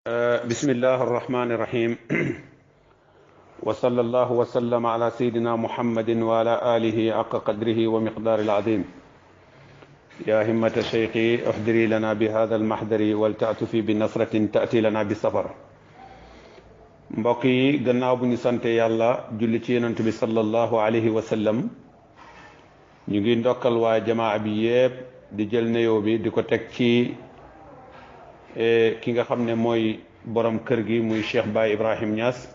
بسم الله الرحمن الرحيم وصلى الله وسلم على سيدنا محمد وعلى آله حق قدره ومقدار العظيم يا همة شيخي احضري لنا بهذا المحضر ولتأتفي بنصرة تأتي لنا بسفر mbokk yi gannaaw bu ñu sante yàlla julli ci yonent bi sallallahu alayhi wa sallam ñu ngi ndokkal waa jamaa bi yépp di jël nuyoo bi di ko teg ci ki nga xam ne mooy borom kër gi muy Cheikh Baye Ibrahim Niass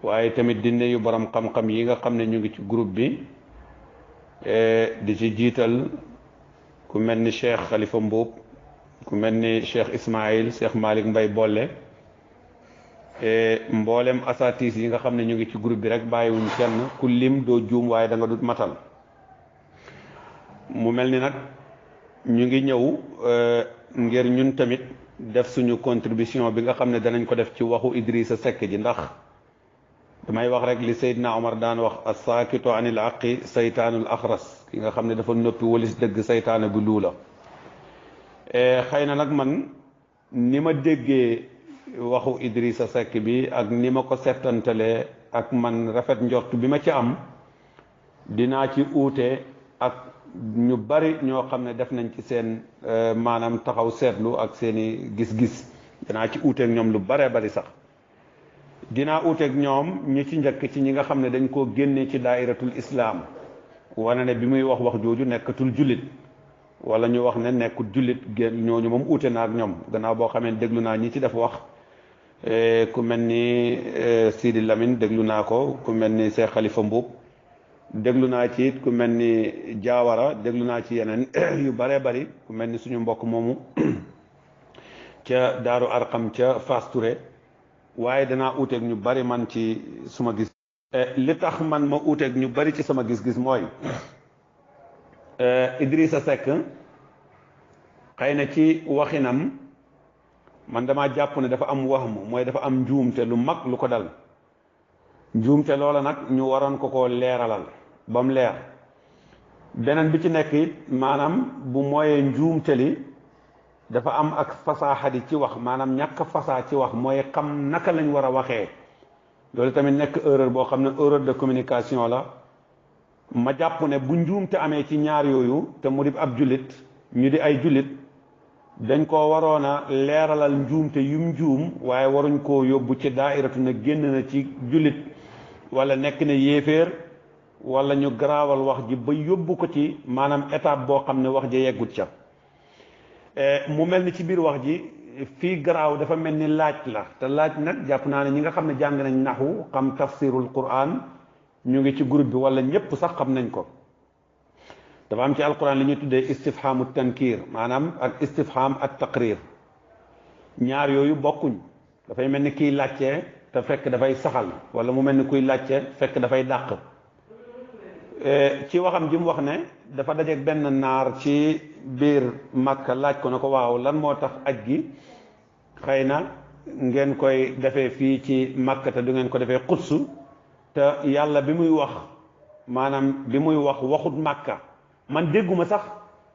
waaye tamit di nuyu borom xam-xam yi nga xam ne ñu ngi ci groupe bi di ci jiital ku mel ni Cheikh Khalifa Mbuub ku mel ni Cheikh Ismaïl Cheikh Malick Mbay Bolle mboolem asatis yi nga xam ne ñu ngi ci groupe bi rek bàyyiwuñ kenn ku lim doo juum waaye da nga dut matal mu mel ni nag ñu ngi ñëw ngir ñun tamit def suñu contribution bi nga xam ne danañ ko def ci waxu Idrissa Seck ji ndax damay wax rek li Seydina Omar daan wax as-saakitu anil aqi saytaanul axras ki nga xam ne dafa noppi walis dëgg saytaane bu luula xëy na nag man ni ma déggee waxu Idrissa Seck bi ak ni ma ko settantalee ak man rafet njort bi ma ci am dinaa ci uute ak ñu bari ñoo xam ne def nañ ci seen maanaam taxaw seetlu ak seeni gis-gis dinaa ci uuteeg ñoom lu baree bari sax dinaa uuteeg ñoom ñi ci njëkk ci ñi nga xam ne dañ koo génnee ci daairatul islaam wane ne bi muy wax jooju nekkatul jullit wala ñu wax ne nekkul jullit génn ñooñu moom uute na ak ñoom gannaaw boo xamee déglu naa ñi ci def wax ku mel ni Sidi Lamine déglu naa ko ku mel ni Cheikh Khalifa Mbuub déglu naa ci it ku mel ni Jaawara déglu naa ci yeneen yu baree bari ku mel ni suñu mbokk moomu ca Daaru Arqam ca Fass Touré waaye danaa uuteeg ñu bari man ci suma gis li tax man ma uuteeg ñu bari ci sama gis-gis mooy Idrissa Seck xëy na ci waxinam man dama jàpp ne dafa am wahmu mooy dafa am njuumte lu mag lu ko dal njuumte loola nag ñu waroon ko leeralal ba mu leer beneen bi ci nekk it maanaam bu mooyee njuumte li dafa am ak fasaaxadi ci wax maanaam ñàkk fasaa ci wax mooy xam naka lañ war a waxee loolu tamit nekk erreur boo xam ne erreur de communication la ma jàpp ne bu njuumte amee ci ñaar yooyu te mu di ab jullit ñu di ay jullit dañ koo waroon a leeralal njuumte yum njuum waaye waruñ koo yóbbu ci daairatu na génn na ci jullit wala nekk na yéeféer wala ñu garaawal wax ji ba yóbbu ko ci maanaam étape boo xam ne wax ji yeggut ca mu mel ni ci biir wax ji fii garaaw dafa mel ni laaj la te laaj nag jàpp naa ne ñi nga xam ne jàng nañ naxu xam tafsirul quran ñu ngi ci groupe bi wala ñépp sax xam nañ ko dafa am ci alquran li ñuy tuddee istifhamu tankir maanaam ak istifham at taqrir ñaar yooyu bokkuñ dafay mel ni kiy laajte te fekk dafay saxal wala mu mel ni kuy laajte fekk dafay dàq ci waxam ji mu wax ne dafa dajeeg benn naar ci biir Makka laaj ko na ko waaw lan moo tax aj gi xëy na ngeen koy defee fii ci Makka te du ngeen ko defee Quds te yàlla bi muy wax maanaam bi muy wax waxut Makka man dégguma sax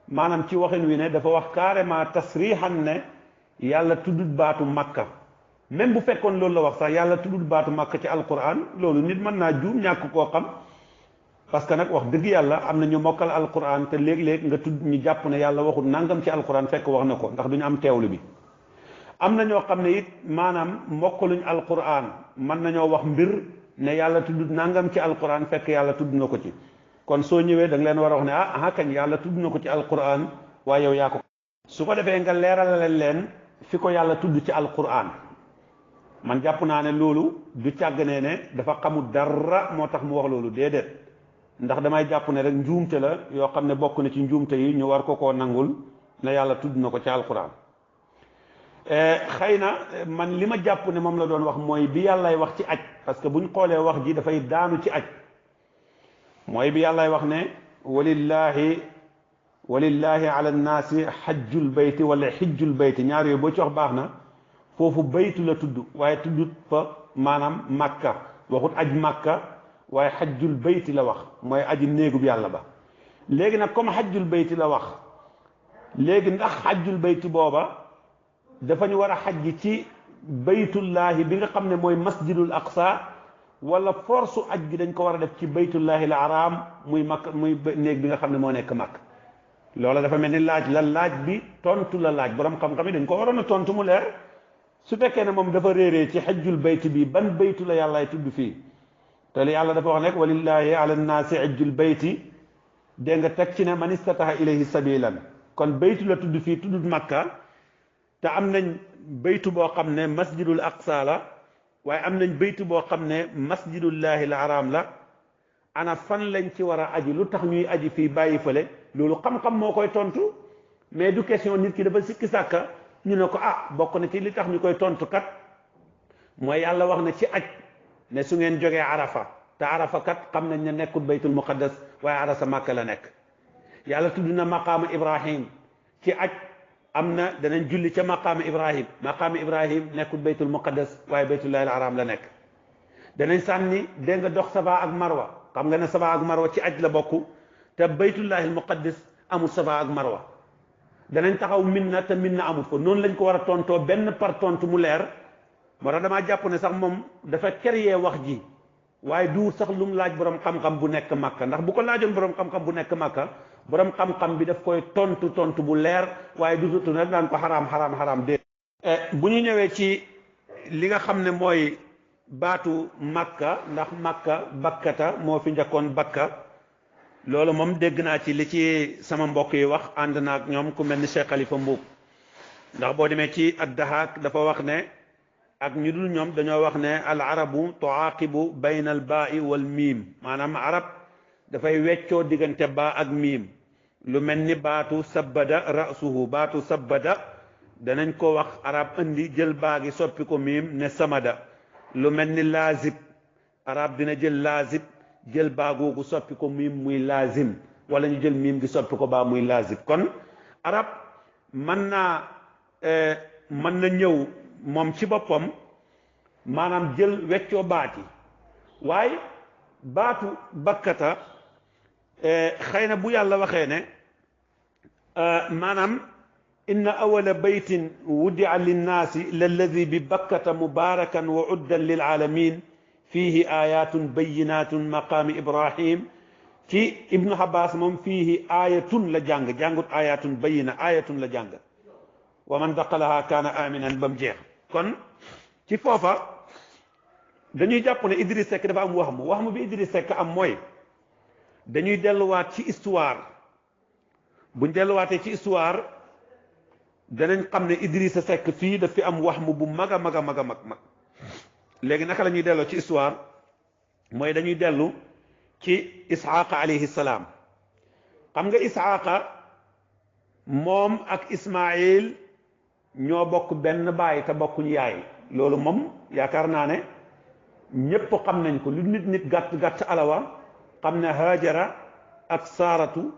maanaam ci waxin wi ne dafa wax carrément tasrihan ne yàlla tuddut baatu Makka même bu fekkoon loolu la wax sax yàlla tuddut baatu Makka ci alquran loolu nit mën naa juum ñàkk koo xam parce que nag wax dëgg yàlla am na ñu mokkal alquran te léeg-léeg nga tudd ñu jàpp ne yàlla waxut nangam ci alquran fekk wax na ko ndax duñu am teewlu bi am na ñoo xam ne it maanaam mokkaluñ alquran mën nañoo wax mbir ne yàlla tuddut nangam ci alquran fekk yàlla tudd na ko ci kon soo ñëwee da nga leen war a wax ne ah kañ yàlla tudd na ko ci alquran waaye yow yaa ko su ko defee nga leeralal leen fi ko yàlla tudd ci alquran man jàpp naa ne loolu du càgganee ne dafa xamul dara moo tax mu wax loolu déedéet ndax damay jàpp ne rek njuumte la yoo xam ne bokk na ci njuumte yi ñu war ko koo nangul ne yàlla tudd na ko ci alquran xëy na man li ma jàpp ne moom la doon wax mooy bi yàllay wax ci aj parce que buñ xoolee wax ji dafay daanu ci aj mooy bi yàllay wax ne walillahi ala nnaasi xajjul bayti wala xijjul bayti ñaar yooyu boo ci wax baax na foofu baytu la tudd waaye tuddut fa maanaam Makka waxut aj Makka waaye xajjul bayti la wax mooy aji néegub yàlla ba léegi nag comme xajjul bayti la wax léegi ndax xajjul bayti booba dafa ñu war a xajji ci baytullahi bi nga xam ne mooy masjidul aqsa wala force aj gi dañ ko war a def ci baytullahi al haram muy makk muy néeg bi nga xam ne moo nekk makk loola dafa mel ni laaj bi tontu la laaj borom xam-xam yi dañ ko waroon a tontu mu leer su fekkee ne moom dafa réeree ci xajjul bayt bi ban baytu la yàllaay tudd fii te li yàlla dafa wax nekk walillahi ala nnaasi xajjul bayti dégg nga teg ci ne man istataha ilayhi sabilan kon baytu la tudd fii tuddut makka te am nañ baytu boo xam ne masjidul aqsa la waaye am nañ baytu boo xam ne masjidullahi al haram la ana fan lañ ci war a aji lu tax ñuy aji fii bàyyi fële loolu xam-xam moo koy tontu mais du question nit ki dafa sikki sàkka ñu ne ko bokk na ci li tax ñu koy tontu kat mooy yàlla wax na ci aj ne su ngeen jógee arafa te arafa kat xam nañ ne nekkul baytul muqaddas waaye arafa màkka la nekk yàlla tudd na maqaama ibrahim ci aj am na danañ julli ca maqaama ibrahim nekkul baytul muqaddas waaye baytullahi al haram la nekk danañ sànni dégg nga dox safa ak marwa xam nga ne safa ak marwa ci aj la bokk te baytullahi al muqaddas amul safa ak marwa danañ taxaw minna te minna amul ko noonu lañ ko war a tontoo benn par tontu mu leer moo tax damaa jàpp ne sax moom dafa créer wax ji waaye du sax lu mu laaj borom xam-xam bu nekk màkka ndax bu ko laajoon borom xam-xam bu nekk màkka borom xam-xam bi daf koy tontu bu leer waaye du tutu nag daan ko xaraam dé bu ñu ñëwee ci li nga xam ne mooy baatu makka ndax makka bakkata moo fi njëkkoon bakka loolu moom dégg naa ci li ci sama mbokk yi wax ànd na ak ñoom ku mel ni Cheikh Khalifa Mbuub ndax boo demee ci ad-Dahaak dafa wax ne ak ñu dul ñoom dañoo wax ne al arabu tuaqibu bayna al baa'i wal miim maanaam arab dafay weccoo diggante baa ak miim lu mel ni baatu sabbada ra'suhu baatu sabbada danañ ko wax arab indi jël baa gi soppi ko miim ne samada lu mel ni laazib arab dina jël laazib jël baa googu soppi ko miim muy laazim wala ñu jël miim gi soppi ko baa muy laazib kon arab mën na ñëw moom ci boppam maanaam jël weccoo baat yi waaye baatu bakkata xëy na bu yàlla waxee ne maanaam inna awala baytin wudia linnaasi lalladi bi bakkata mubarakan wa uddan lil alamin fiihi ayatun bayinatun maqaami ibrahim ci ibnu Abbas moom fiihi ayatun la jàngut ayatun bayina ayatun la jàng wa man daqalaha kaana aminan ba mu jeex kon ci foofa dañuy jàpp ne Idriss Seck dafa am wax mu bi Idriss Seck am mooy dañuy delluwaat ci histoire buñ delluwaatee ci histoire danañ xam ne Idrissa Seck fii daf fi am wax mu bu mag a mag léegi naka la ñuy delloo ci histoire mooy dañuy dellu ci Isxaaqa alayhi salaam xam nga Isxaaqa moom ak Ismaayil ñoo bokk benn baay te bokkuñ yaay loolu moom yaakaar naa ne ñépp xam nañ ko lu nit gàtt alawa xam ne Haajara ak Saaratu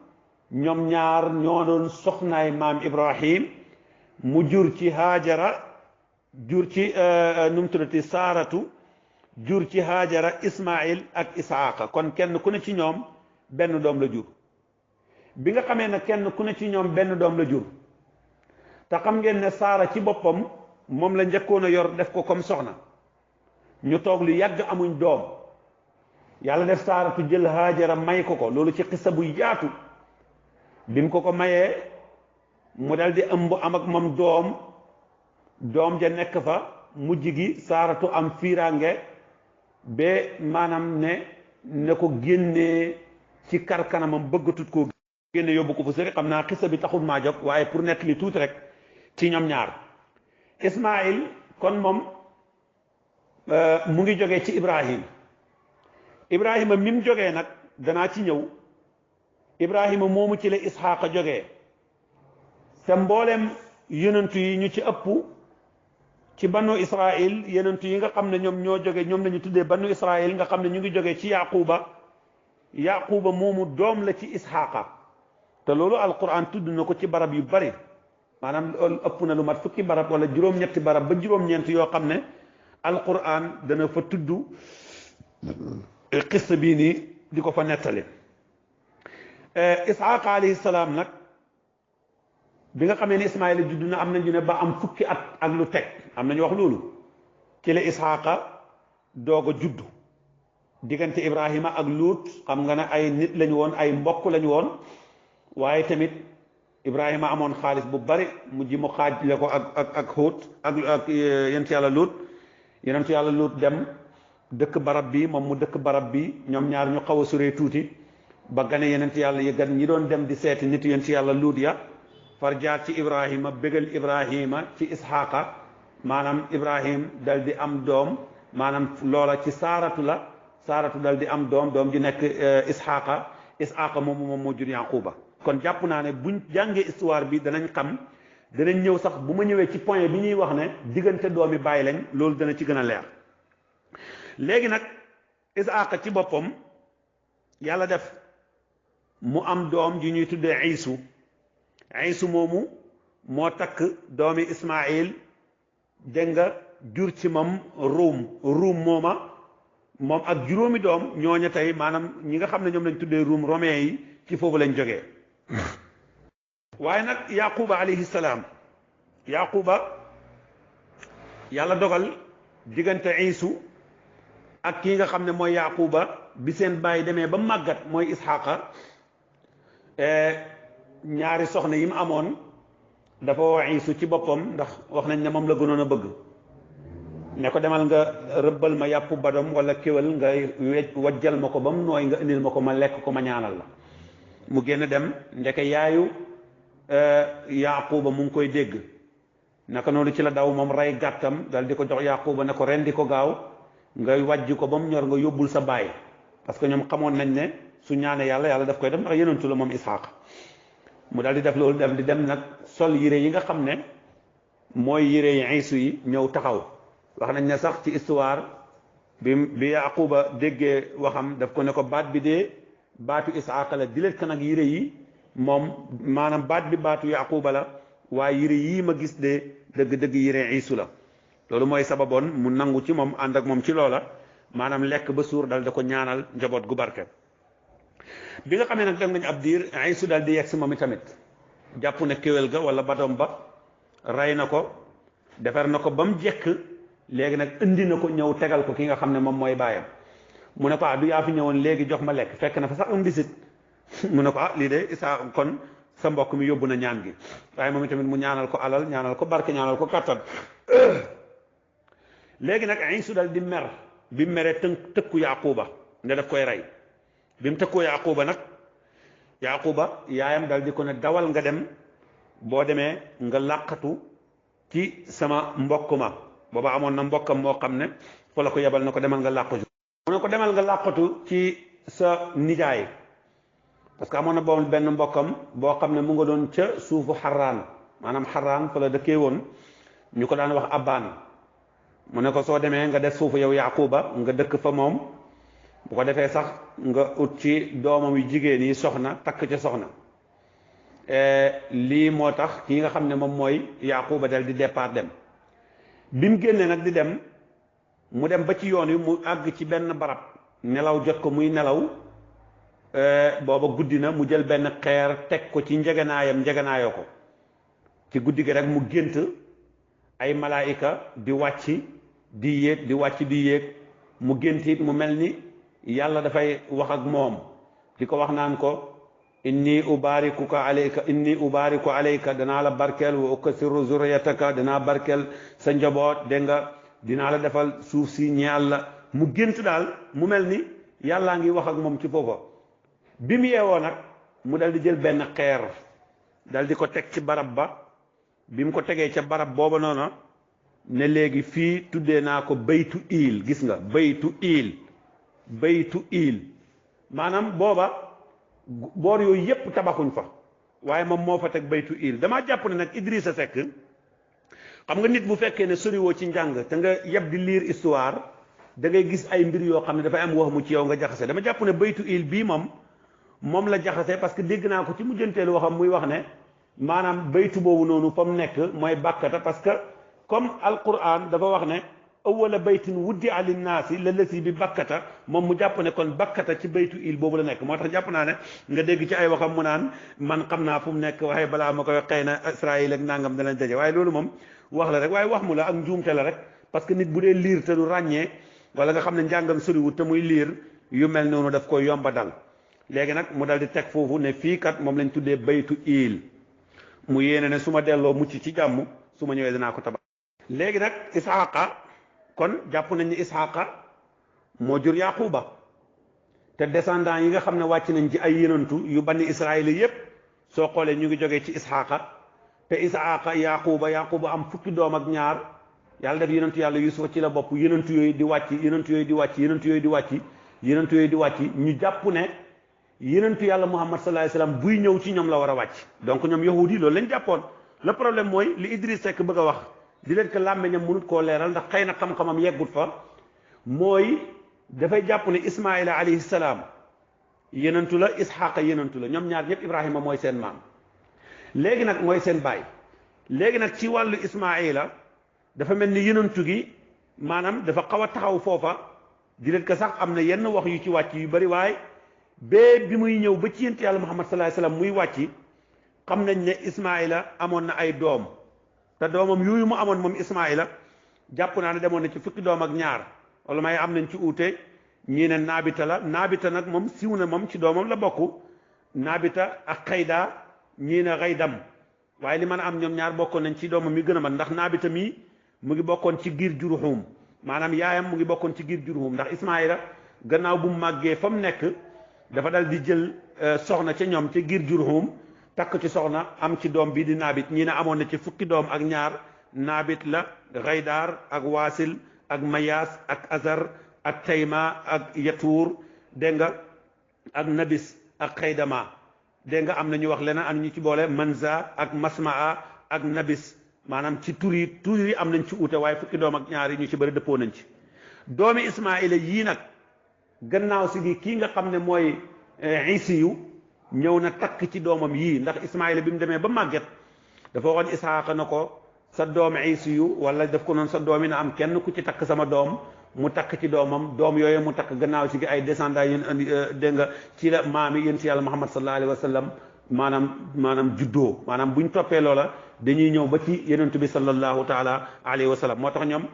ñoom ñaar ñoo doon soxnaay maam Ibrahim mu jur ci Haajara jur ci nu mu tuddati Saaratu jur ci Haajara Ismaayil ak Isxaaqa kon kenn ku ne ci ñoom benn doom la jur bi nga xamee ne kenn ku ne ci ñoom benn doom la jur te xam ngeen ne Saara ci boppam moom la njëkkoon a yor def ko comme soxna ñu toog lu yàgg amuñ doom yàlla def Saaratu jël Haajara may ko loolu ci xisa bu yaatu bi mu ko mayee mu dal di ëmb am ak moom doom ja nekk fa mujj gi Saaratu am fiiraange ba maanaam ne ko génnee ci kar kanamam bëggatut koo génne yóbbu ko fu sëri xam naa xisa bi taxul maa jóg waaye pour nekk li tuuti rek ci ñoom ñaar Ismaayil kon moom mu ngi jógee ci Ibrahima mi mu jógee nag danaa ci ñëw Ibrahima moomu ci la Isxaaqa jógee te mbooleem yonentu yi ñu ci ëpp ci bannu Israil yonentu yi nga xam ne ñoom ñoo jóge ñoom la ñu tuddee bannu Israil nga xam ne ñu ngi jógee ci Yaquba moomu doom la ci Isxaaqa te loolu alquran tudd na ko ci barab yu bari maanaam ëpp na lu mat fukki barab wala juróom-ñetti barab ba juróom-ñeent yoo xam ne alquran dana fa tudd xissa bii nii di ko fa nettali Isxaaqa alayhi salaam nag bi nga xamee ne Ismaayila judd na am nañu ne ba am fukki at ak lu teg am nañu wax loolu ci la Isxaaqa doog a judd diggante Ibrahima ak Luut xam nga ne ay nit lañu woon ay mbokk lañu woon waaye tamit Ibrahima amoon xaalis bu bari mujj mu xaajle ko ak Huut ak yonent yàlla Luut yonent yàlla Luut dem dëkk barab bi moom mu dëkk barab bi ñoom ñaar ñu xaw a suree tuuti ba gane yonent yàlla yi gan ñi doon dem di seeti nit yonent yàlla Luut ya far jaar ci Ibrahima bégal Ibrahima ci Isxaaqa maanaam Ibrahim dal di am doom maanaam loola ci saaratu la saaratu dal di am doom ji nekk Isxaaqa moom moo jur Yaquba kon jàpp naa ne buñ jàngee histoire bi danañ xam danañ ñëw sax bu ma ñëwee ci point bi ñuy wax ne diggante doomi bàyyi lañ loolu dana ci gën a leer léegi nag Isxaaqa ci boppam yàlla def mu am doom ji ñuy tuddee Iisu moomu moo takk doomi Ismaayil dégg nga jur ci moom ruum mooma moom ak juróomi doom ñooña tey maanaam ñi nga xam ne ñoom lañ tuddee romain yi ci foofu lañ jógee waaye nag Yaquba alayhi salaam yàlla dogal diggante Iisu ak kii nga xam ne mooy Yaquba bi seen bàyyi demee ba màggat mooy Isxaaqa ñaari soxna yi mu amoon dafa woo Iisu ci boppam ndax wax nañ ne moom la gënoon a bëgg ne ko demal nga rëbbal ma yàpp badom wala kéwal nga wajjal ma ko ba mu nooy nga indil ma ko ma lekk ko ma ñaanal la mu génn dem ndeke yaayu Yaquba mu ngi koy dégg naka noonu ci la daw moom rey gàttam dal di ko jox Yaquba ne ko rendi ko gaaw nga wàjj ko ba mu ñor nga yóbbul sa baay parce que ñoom xamoon nañ ne su ñaanee yàlla daf koy def ndax yonentu la moom Isxaaq mu daal di def loolu dem di dem nag sol yére yi nga xam ne mooy yére yi Iisu yi ñëw taxaw wax nañ ne sax ci histoire bi Yaquba déggee waxam daf ko ne ko baat bi dee baatu Isxaaqa la dilet kan ak yére yi moom maanaam baat bi baatu Yaquba la waaye yére yii ma gis de dëgg-dëgg yére Iisu la loolu mooy sababoon mu nangu ci moom ànd ak moom ci loola maanaam lekk ba suur dal da ko ñaanal njaboot gu barke bi nga xamee nag dem nañ ab diir Iisu dal di yegg si moom itamit jàpp ne kéwél ga wala badom ba rey na ko defar na ko ba mu jekk léegi nag indi na ko ñëw tegal ko ki nga xam ne moom mooy baayam mu ne ko du yaa fi ñëwoon léegi jox ma lekk fekk na fa sax am bisit mu ne ko lii de Isaa kon sa mbokk mi yóbbu na ñaan gi waaye moom itamit mu ñaanal ko alal ñaanal ko barke ñaanal ko kattan léegi nag Iisu dal di mer bi mu meree tëkku Yaquba ne daf koy rey bi mu tëkkoo Yaquba nag Yaquba yaayam dal di ko ne dawal nga dem boo demee nga làqatu ci sama mbokk ma booba amoon na mbokkam moo xam ne fa la ko yebal na ko demal nga làqatu mu ne ko demal nga làqatu ci sa nijaay parce que amoon na boobu benn mbokkam boo xam ne mu nga doon ca suufu xaraan maanaam xaraan fa la dëkkee woon ñu ko daan wax abbaan mu ne ko soo demee nga def suufu yow Yaquba nga dëkk fa moom bu ko defee sax nga ut ci doomam yu jigéen yi soxna takk ca soxna lii moo tax kii nga xam ne moom mooy Yaquba dal di départ dem bi mu génnee nag di dem mu dem ba ci yoon wi mu àgg ci benn barab nelaw jot ko muy nelaw booba guddi na mu jël benn xeer teg ko ci njegenaayoo ko ci guddi gi rek mu gént ay malaayika di wàcc di yéeg di wàcc di yéeg mu gént it mu mel ni yàlla dafay wax ak moom di ko wax naan ko inni ubaariku alayka danaa la barkeel wa ukasiru zurriyataka danaa barkeel sa njaboot dégg nga dinaa la defal suuf si ñeel la mu gént daal mu mel ni yàllaa ngi wax ak moom ci foofa bi mu yeewoo nag mu dal di jël benn xeer dal di ko teg ci barab ba bi mu ko tegee ca barab booba noona ne léegi fii tuddee naa ko baytu iil gis nga baytu iil maanaam booba boor yooyu yépp tabaxuñ fa waaye moom moo fa teg baytu iil damaa jàpp ne nag Idrissa Seck xam nga nit bu fekkee ne soriwoo ci njàng te nga yeb di lire histoire da ngay gis ay mbir yoo xam ne dafay am wax mu ci yow nga jaxase dama jàpp ne baytu iil bii moom la jaxase parce que dégg naa ko ci mujjanteelu waxam muy wax ne maanaam baytu boobu noonu fa mu nekk mooy bàkkata parce que comme alquran dafa wax ne awwala baytin wuddi'a linnaasi lallati bi bakkata moom mu jàpp ne kon bakkata ci baytu il boobu la nekk moo tax jàpp naa ne nga dégg ci ay waxam mu naan man xam naa fu mu nekk waaye balaa ma koy xëy na Israël ak nangam danañ daje waaye loolu moom wax la rek waaye wax mu la ak njuumte la rek parce que nit bu dee liir te du ràññee wala nga xam ne njàngam soriwut te muy liir yu mel noonu daf koy yomba dal léegi nag mu dal di teg foofu ne fii kat moom lañ tuddee baytu il mu yéene ne su ma delloo mucc ci jàmm su ma ñëwee dinaa ko tabax léegi nag Isxaaqa kon jàpp nañ ni Isxaaqa moo jur Yaquba te descendant yi nga xam ne wàcc nañ ci ay yenantu yu banni Israël yépp soo xoolee ñu ngi jógee ci Isxaaqa te Isxaaqa Yaquba am fukki doom ak ñaar yàlla def yenantu yàlla Yusufa ci la bopp yenantu yooyu di wàcc yenantu yooyu di wàcc yenantu yooyu di wàcc yenantu yooyu di wàcc ñu jàpp ne yenantu yàlla Muhammad sallallahu alayhi wasallam buy ñëw ci ñoom la war a wàcc donc ñoom yahudi yi loolu lañ jàppoon le problème mooy li Idriss Seck bëgg a wax di leen ko làmmeñam mënut koo leeral ndax xëy na xam-xamam yeggut fa mooy dafay jàpp ne Ismaïla alayhi salaam yenantu la Isxaaqa yenantu la ñoom ñaar ñëpp Ibrahima mooy seen maam léegi nag mooy seen baay léegi nag ci wàllu Ismaïla dafa mel ni yenantu gi maanaam dafa xaw a taxaw foofa di leen ko sax am na yenn wax yu ci wàcc yu bari waaye bee bi muy ñëw ba ci yent yàlla Muhammad sallallahu alayhi wasallam muy wàcc xam nañ ne Ismaïla amoon na ay doom te doomam yooyu mu amoon moom Ismaïla jàpp naa ne demoon na ci fukki doom ak ñaar wala may am nañ ci uute ñii ne naabita la naabita nag moom siw na moom ci doomam la bokk naabita ak xayda ñii ne xaydam waaye li mën a am ñoom ñaar bokkoon nañ ci doomam yi gën a man ndax naabita mii mu ngi bokkoon ci giir Jurhum maanaam yaayam mu ngi bokkoon ci giir Jurhum ndax Ismaïla gannaaw bu mu màggee fa mu nekk dafa dal di jël soxna ca ñoom ca giir Jurhum takk ci soxna am ci doom bi di naabit ñii ne amoon na ci fukki doom ak ñaar naabit la xaydaar ak waasil ak mayaas ak azar ak tayma ak yatuur dégg nga ak nabis ak xaydama dégg nga am na ñu wax leneen am ñu ci boole manza ak masmaa ak nabis maanaam ci tur yi am nañ ci uute waaye fukki doom ak ñaar yi ñu ci bëri dëppoo nañ ci doomi Ismaïla yii nag gannaaw si gi kii nga xam ne mooy Isiyu ñëw na takk ci doomam yii ndax Ismaïla bi mu demee ba màgget dafa waxoon Isxaaqa na ko sa doom Isiyu wala daf ko noonu sa doom yi na am kenn ku ci takk sama doom mu takk ci doomam doom yooyu mu takk gannaaw si gi ay descendants yéen andi dégg nga ci la maam yi yéen si yàlla Muhammad sallallahu alayhi wa sallam maanaam juddoo maanaam buñ toppee loola dañuy ñëw ba ci yenentu bi sallallahu taala alayhi wa sallam moo tax ñoom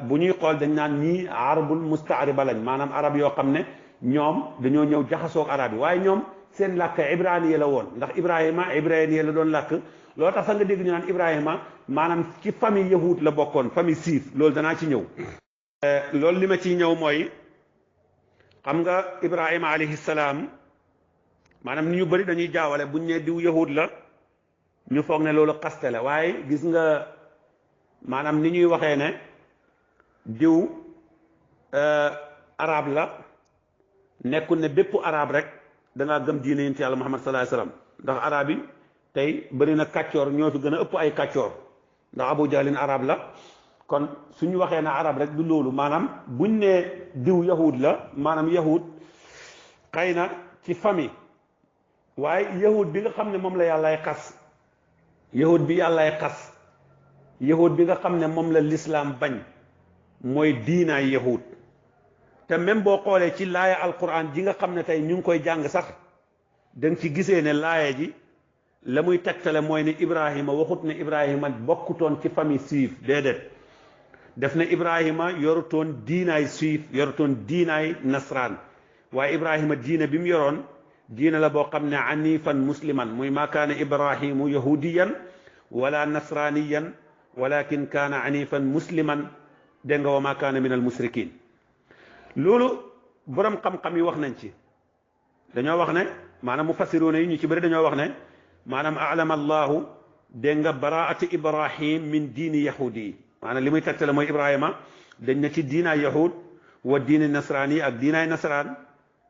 bu ñuy xool dañ naan ñii arabul mustaariba lañ maanaam arab yoo xam ne ñoom dañoo ñëw jaxasoog arab yi waaye ñoom seen làkk ibraniya la woon ndax Ibrahima ibraniya la doon làkk loolu tax sax nga dégg ñu naan Ibrahima maanaam ci famille yahud la bokkoon famille siif loolu danaa ci ñëw loolu li ma ciy ñëw mooy xam nga Ibrahima alayhi salaam maanaam ni ñu bëri dañuy jaawale buñ ne diw yahud la ñu foog ne loolu xaste la waaye gis nga maanaam ni ñuy waxee ne diw arab la nekkul ne bépp arab rek da ngaa gëm diine yonent yàlla Muhammad sallallahu alayhi wasallam ndax arab yi tey bëri na kàccoor ñoo fi gën a ëpp ay kàccoor ndax Abu Jahlin arab la kon suñu waxee ne arab rek du loolu maanaam buñ ne diw yahud la maanaam yahud xëy na ci famille waaye yahud bi nga xam ne moom la yàllaay xas yahud bi yàllaay xas yahud bi nga xam ne moom la lislaam bañ mooy diinaay yahud te même boo xoolee ci laaya alquran ji nga xam ne tey ñu ngi koy jàng sax danga ci gisee ne laaya ji la muy tegtale mooy ne Ibrahima waxut ne Ibrahima bokkutoon ci famille siif déedéet def na Ibrahima yorutoon diinaay siif yorutoon diinaay nasraan waaye Ibrahima diine bi mu yoroon diine la boo xam ne anifan musliman muy maa kaana Ibrahimu yahudiyan wala nasraniyan walakin kaana anifan musliman dégg nga wa maa kaana min al musrikin loolu borom xam-xam yi wax nañ ci dañoo wax ne maanaam mufassiroona yi ñu ci bëri dañoo wax ne maanaam alama allahu dégg nga baraati Ibrahim min diini yahudi maanaam li muy tegtale mooy Ibrahima dañ na ci diinaay yahud wa diini nasraan yi ak diinaay nasraan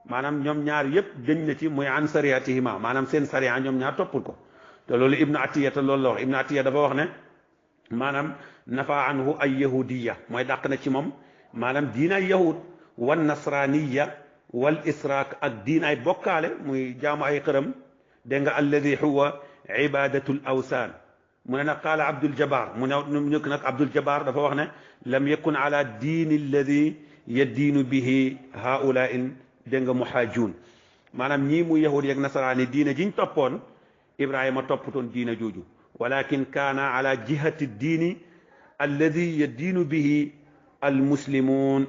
maanaam ñoom ñaar yëpp dañ na ci muy an sariyatihima maanaam seen sariya ñoom ñaar toppul ko te loolu Ibnu Atiya te loolu la wax Ibnu Atiya dafa wax ne maanaam nafa anhu ay yahudiya mooy dàq na ci moom maanaam diinaay yahud wan nasraniya wal israak ak diinaay bokkaale muy jaamu ay xërëm dégg nga alladi huwa ibadatul awsaan mu ne nag qaala Abdul Jabbar mu ne ñëkk nag Abdul Jabbar dafa wax ne lam yakun ala diini alladi yaddiinu bihi haulain dégg nga muhaajuun maanaam ñii mu yahudi ak nasaraani diine jiñ toppoon Ibrahima toppatoon diine jooju walakin kaana ala jihati diini alladi yaddiinu bihi almuslimuun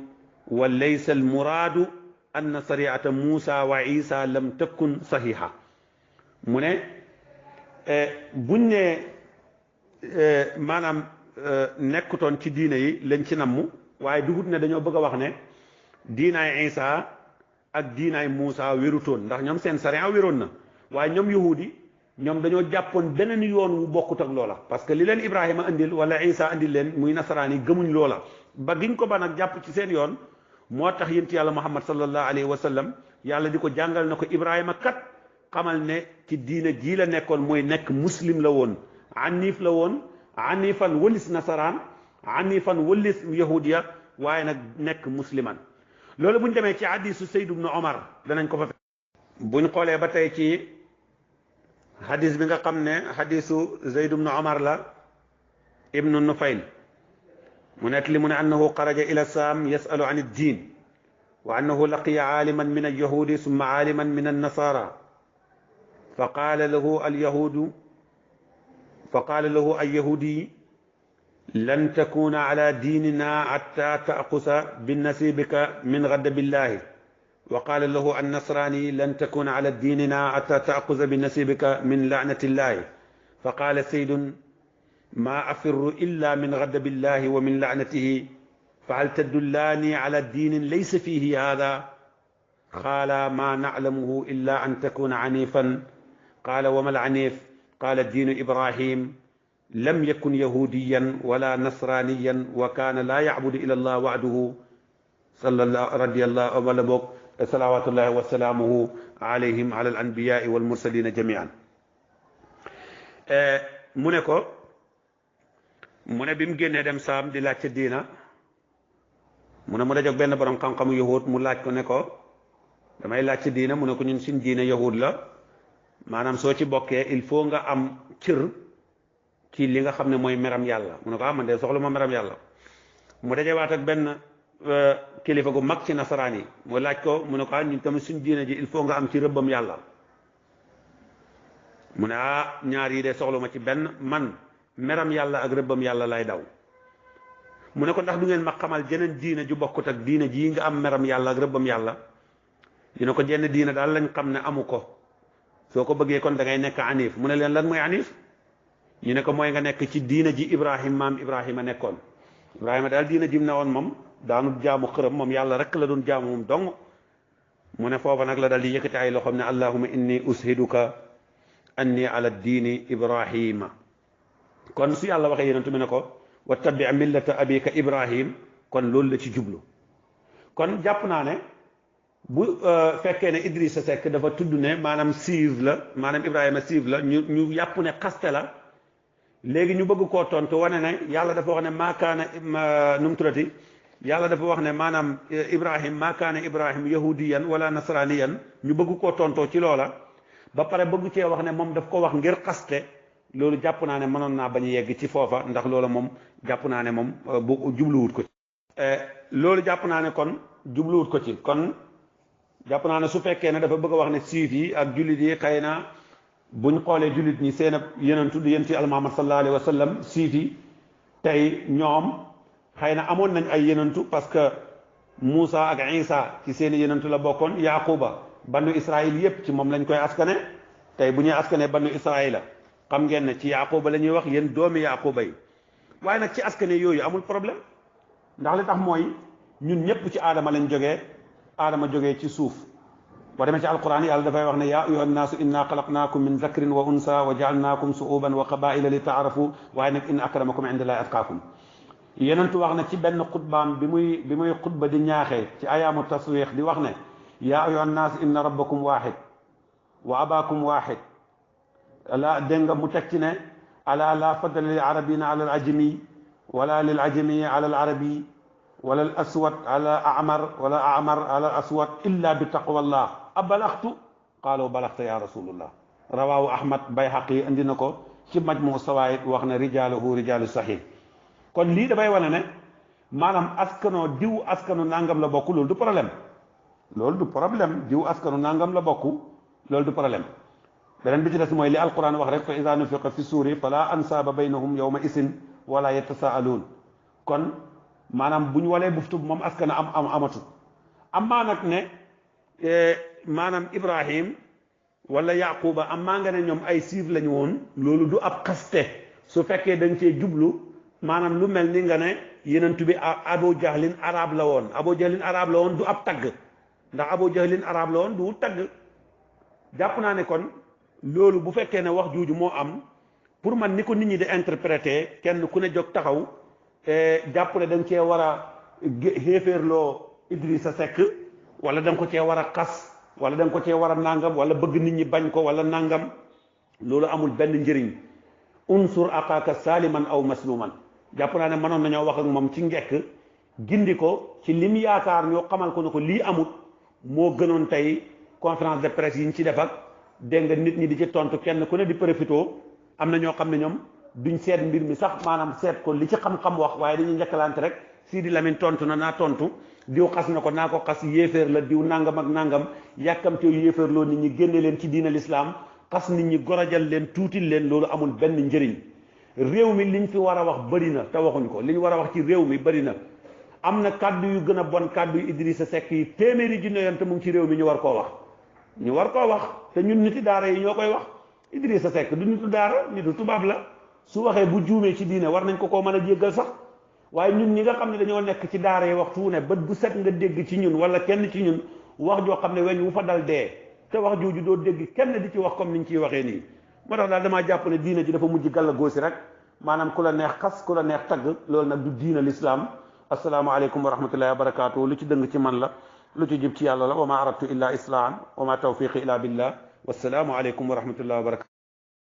wa laysa almuraadu anna sariata Muusa wa Isa lam takun sahiha mu ne buñ ne maanaam nekkutoon ci diine yi lañ ci namm waaye dugut ne dañoo bëgg a wax ne diinaay Isa ak diinaay Muusa wérutoon ndax ñoom seen sariya wéroon na waaye ñoom yahudi ñoom dañoo jàppoon beneen yoon wu bokkut ak loola parce que li leen Ibrahima andil wala Isa andil leen muy nasaraan yi gëmuñ loola ba giñ ko ba nag jàpp ci seen yoon moo tax yént yàlla Muhammad sallallahu alayhi wa sallam yàlla di ko jàngal na ko Ibrahima kat xamal ne ci diine jii la nekkoon mooy nekk muslim la woon anif la woon anifan wëlis nasaraan anifan wëlis yahudiya waaye nag nekk musliman loolu buñ demee ci hadisu Seyd ibnu Omar danañ ko fa fekk buñ xoolee ba tey ci hadis bi nga xam ne hadisu Seyd ibnu Omar la ibnu Nufayl mu nekk li mu ne annahu xaraja ila saam yasalu an iddin wa annahu laqiya aaliman min alyahudi summa aaliman min annasara fa qaala lahu alyahudi lan takuna ala diinina hatta taaqusa binasibika min ghadabillahi wa qaala lahu annasrani lan takuna ala diinina hatta taaqusa binasibika min laanatillahi fa qaala saydun ma afirru illa min ghadabillahi wa min laanatihi fa hal tadullaani ala diinin laysa fihi hada qaala ma naclamuhu illa an takuna anifan qaala wa ma al-anif qaala diinu Ibrahim lam yakun yahudiyan wala nasraniyan wa kaana laa yacbudu ila allah wahdahu radiyallahu wala boog salawatullahi wa salaamuhu alayhim ala al anbiyaai wal mursalina jamian mu ne ko mu ne bi mu génnee dem saam di laaj ca diina mu ne mu dajeeg benn borom xam-xamu yahud mu laaj ko ne ko damay laaj ca diina mu ne ko ñun suñ diine yahud la maanaam soo ci bokkee il faut nga am cër ci li nga xam ne mooy meram yàlla mu ne ko man de soxla ma meram yàlla mu dajewaat ak benn kilifa gu mag ci nasaraan yi mu laaj ko mu ne ko ñun tamit suñ diine ji il faut nga am ci rëbbam yàlla mu ne ñaar yi de soxla ma ci benn man meram yàlla ak rëbbam yàlla lay daw mu ne ko ndax du ngeen ma xamal jeneen diine ju bokkut ak diine jii nga am meram yàlla ak rëbbam yàlla ñu ne ko jenn diine daal lañ xam ne amu ko soo ko bëggee kon da ngay nekk anif mu ne leen lan mooy anif ñu ne ko mooy nga nekk ci diina ji Ibrahim maam Ibrahima nekkoon Ibrahima daal diina jim ne woon moom daanul jaamu xërëm moom yàlla rek la doon jaamu moom dong mu ne foofa nag la dal di yëkkati ay loxoom ne allahumma inni ushiduka anni ala diini Ibrahima kon su yàlla waxee yonent mi ne ko wattabi millata abika Ibrahim kon loolu la ci jublu kon jàpp naa ne bu fekkee ne Idrissa Seck dafa tudd ne maanaam siiv la maanaam Ibrahima siiv la ñu yàpp ne xaste la léegi ñu bëgg koo tontu wane ne yàlla dafa wax ne maakaana nu mu tuddati yàlla dafa wax ne maanaam Ibrahim maakaana Ibrahim yahudiyan wala nasraniyan ñu bëgg koo tontoo ci loola ba pare bëgg cee wax ne moom daf ko wax ngir xaste loolu jàpp naa ne mënoon naa bañ a yegg ci foofa ndax loola moom jàpp naa ne moom bu jubluwut ko ci loolu jàpp naa ne kon jubluwut ko ci kon jàpp naa ne su fekkee ne dafa bëgg a wax ne siif yi ak jullit yi xëy na buñ xoolee jullit ñi seen ab yenentu di yéen ci al Muhammad sallallahu alayhi wa sallam siif yi tey ñoom xëy na amoon nañ ay yenentu parce que Moussa ak Isa ci seen i yenentu la bokkoon Yaquba bannu Israël yépp ci moom lañ koy askane tey bu ñuy askane bannu Israël xam ngeen ne ci Yaquba la ñuy wax yéen doomi Yaquba yi waaye nag ci askane yooyu amul problème ndax li tax mooy ñun ñëpp ci aadama lañ jógee aadama jógee ci suuf boo demee ci alquran yàlla dafay wax ne yaa ayuha nnaasu inna xalaqnaakum min zakrin wa unsa wa jaalnaakum suuban wa qabaila li taarafu waaye nag inna akramakum indallahi atqaakum yenentu wax na ci benn xutbaam bi muy xutba di ñaaxee ci ayaamu taswiix di wax ne yaa ayuha nnaasu inna rabbakum waaxid wa abaakum waaxid ala dégg nga mu teg ci ne ala la fadla lil arabina ala al ajami wala lil ajami ala al arabi wala al aswad ala amar wala amar ala aswad illa bi taqwallah abalaxtu qaalu balaxta ya rasulullah rawaahu ahmad bayhaqi indi na ko ci majmu sawaayid wax ne rijaaluhu rijaalu sahih kon lii dafay wane ne maanaam askanoo diw askanu nangam la bokk loolu du problème loolu du problème diw askanu nangam la bokk loolu du problème beneen bi ci des mooy li alquran wax rek fa ida nufiqa fi suuri fala ansaaba baynahum yawma isin wala yatasaaluun kon maanaam bu ñu walee buftu moom askana am amatu amaa nag ne maanaam ibrahim wala yaquba amaa nga ne ñoom ay siif lañu woon loolu du ab xaste su fekkee dañ cee jublu maanaam lu mel ni nga ne yenentu bi abu jahlin arab la woon abu jahlin arab la woon du ab tagg ndax abu jahlin arab la woon du tagg jàpp naa ne kon loolu bu fekkee ne wax juuju moo am pour man ni ko nit ñi di interpréter kenn ku ne jóg taxaw jàpp ne da nga cee war a xéeféerloo Idrissa Seck wala da nga ko cee war a xas wala da nga ko cee war a nangam wala bëgg nit ñi bañ ko wala nangam loolu amul benn njëriñ unsur aqaaka saliman aw masluman jàpp naa ne mënoon nañoo wax ak moom ci ngekk gindi ko ci lim yaakaar ñoo xamal ko ne ko lii amut moo gënoon tey conférence de presse yi ñu ci def ak dégg nga nit ñi di ci tontu kenn ku ne di profito am na ñoo xam ne ñoom duñ seet mbir mi sax maanaam seet ko li ci xam-xam wax waaye dañuy njëkkalante rek Sidi Lamine tontu na naa tontu diw xas na ko naa ko xas yéeféer la diw nangam ak nangam yàkkamte yu yéeféer loo nit ñi génne leen ci diina l'islam xas nit ñi gorajal leen tuutil leen loolu amul benn njëriñ réew mi liñ fi war a wax bëri na te waxuñ ko liñ war a wax ci réew mi bëri na am na kàddu yu gën a bon kàddu yu Idrissa Seck yi téeméeri junne yoon te mu ngi ci réew mi ñu war koo wax ñu war koo wax te ñun niti daara yi ñoo koy wax Idrissa Seck du nitu daara nitu tubaab la su waxee bu juumee ci diine war nañ ko koo mën a jéggal sax waaye ñun ñi nga xam ne dañoo nekk ci daara yi waxtu wu ne bët bu set nga dégg ci ñun wala kenn ci ñun wax joo xam ne weñ wu fa dal dee te wax jooju doo dégg kenn di ci wax comme niñ ciy waxee nii moo tax daal damaa jàpp ne diine ji dafa mujj gàlla góosi rek maanaam ku la neex xas ku la neex tagg loolu nag du diina l'islam asalaamaaleykum wa rahmatullahi wa barakatuh lu ci dëng ci man la lu ci jub ci yàlla la wa ma aradtu illa islahan wa ma tawfiqi illa billah wassalaamu aleykum wa rahmatullahi wa barakatuh